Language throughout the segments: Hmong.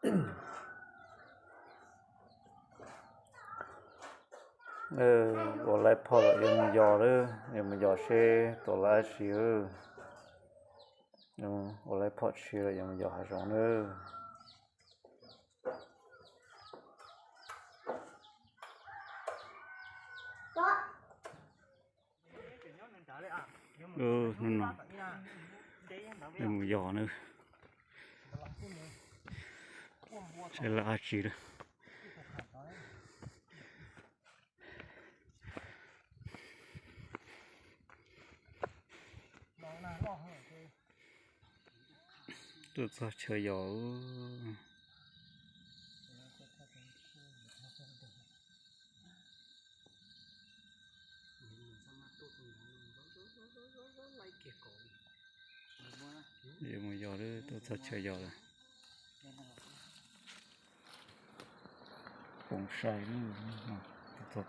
Ua laib phom lawm yuav mus yos lawm, yuav mus yos seb tua lawv dab tsi. Ua laib phom tshiab lawm yuav mus yos hav zoov nawb. Hnub no mus yos na, seb lawv dab tsi lawm. Tuaj txog chaw yos. Yuav mus yos lawm, tuaj txog chaw yos lawm. Poob sai, txog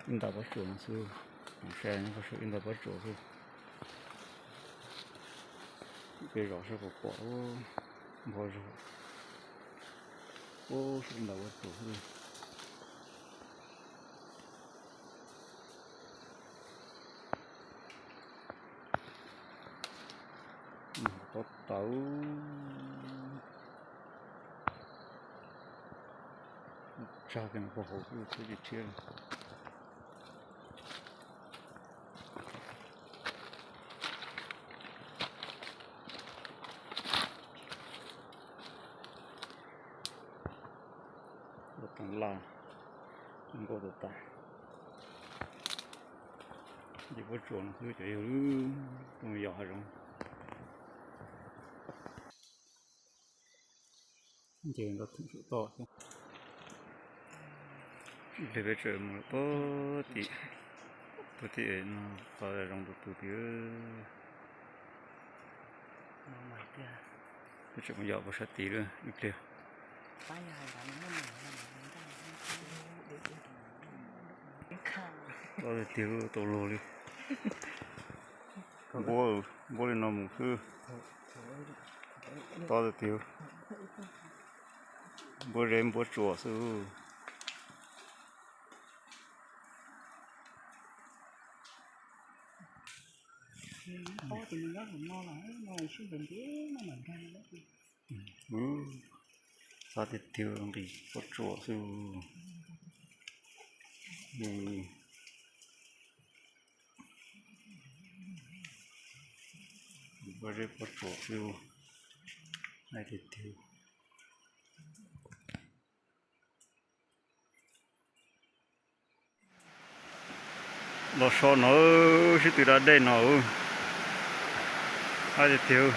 ib nta pob tsuas no xwb. Poob sai nyob pob tsuas ib nta pob tsuas xwb. Peb zov saib puas pom, npog zog. Ub, ib nta pob tsuas xwb. Pob tawv tsag kiag no puag hauv xwb, txhob tsis rhiab li. Ua toov laj, nkauj tas tas. Ces pob tsuas no xwb cov yog, tuaj yos hav zoov. Nce nrov theem saum toj thiab. Ib pliag peb tseem mus puag tim, puag tim no, qhov zoo tus tus tid. Peb tseem mus yos puag sab tid lawm ib pliag. Tob tiag tiag, tau luag li. Npuab, npuab li no mus xwb. Tob tiag tiag. Npuab zeb npuab tsuas xwb. Tob tiag tiag, nqis pob tsuas xwb. Npuab zeb pob tsuas xwb. Nqaij tiag tiag. Los so no, sib tw da dej no, nqaij tiag tiag.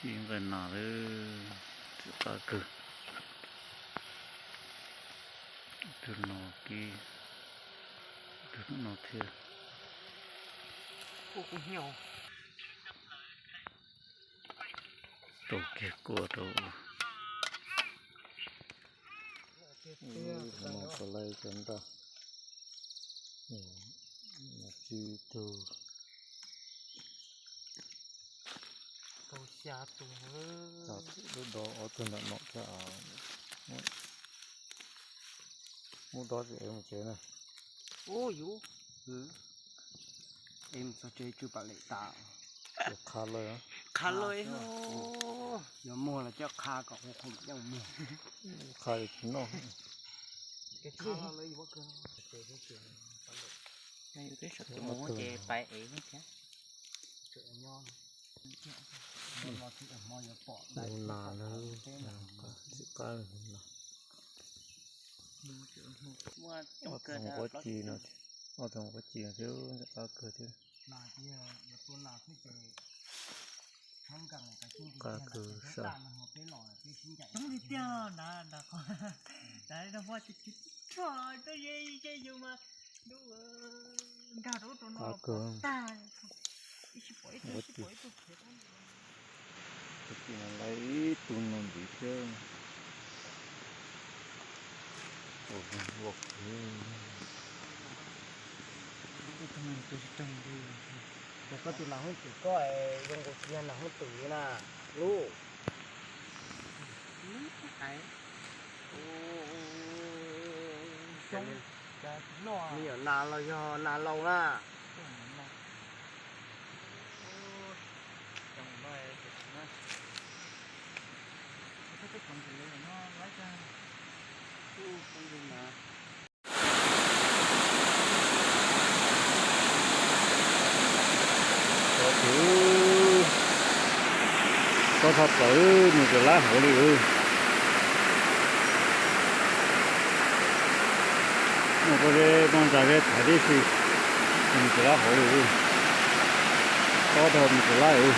Kib nqaij nas lawm, txiv qab kawg. Tus no kib, tus no thiab. Rau kiag kua rau. Tus no puas laij cov ntaj. Tsib tug. Tau xya tus. Lub dob ob tug ntawm no thiab. Muab dob tsis ev mus tsev na. Ub, yus, ev mus txog tsev tsw pam lem tas. Qha lawm, qha lawm. Yog muag los coj qha kom hu qhov coj muag. Qha li tsis noj. Peb saum tus mus ces pais ev thiab. Tus nas na, ntxim qab no. Ob tug pob ci no, ob tug pob ci no thiab ntxim qab kawg thiab. Qab kawg sav. Coob li tiag na, na, na, tuaj ze ze yus mas, nkag rau ub rau no los tag. Ua tiag, lawv ib tug no ntxiv thiab. Koj tus lam hoob twm koj zoo nkaus tsis yog lam hoob twm na, lub. Me nyuam nas los yog nas laus na. Tus tob thaj plaws mus tsis lab hauv li. Mus rau ze moos ntsa ze thaiv tib si, mus tsis lab hauv li. Tob dhau mus tsis lab li.